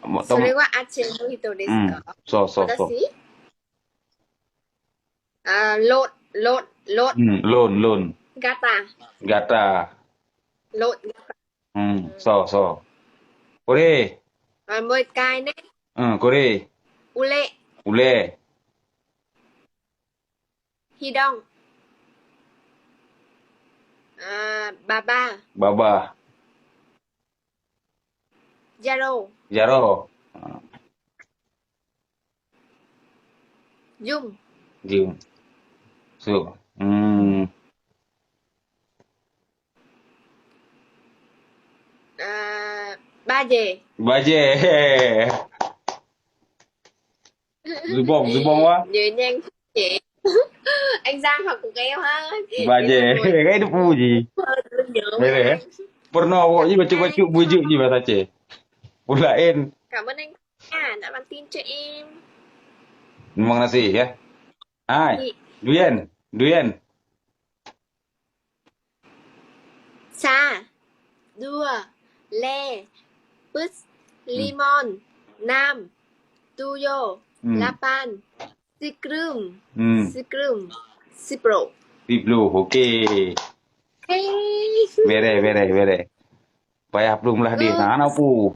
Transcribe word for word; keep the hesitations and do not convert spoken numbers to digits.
Mo-, tom-, それはあっちの人ですか？うん。そう、そう、そう。私？あ、lot、lot、lot。うん、loan、loan。型。型。Lot、型。うん、そう、そう。これ。あ、もう一回ね。うん、これ。Ulèe。Ulèe。Hidong. Ah, baba. Baba. Jaroe. Jaroe. Ah. Jum. Jum. So. Hmm. Ah, bajèe. Bajèe. Zubông, zubông wa? Nyo nyang cè. Anh Giang học của em ha. Bajèe. Em là một Cái itu puji. Nyo. Boleh, eh? Pernah awak ji bacut-bacut bujuk ji bahasa Aceh. Pulain. Cảm ơn anh nha, đã nhắn tin cho em. Memang nasi ya. Hai. Duyen, duyen. Sa, dua, lè, peuet, limong, nam, tujoh, lapan, sikreuem, sikreuem, siploh. Siploh, okey. Hei. Bereh, bereh, bereh. Payah plueng blah deh. Hana pu.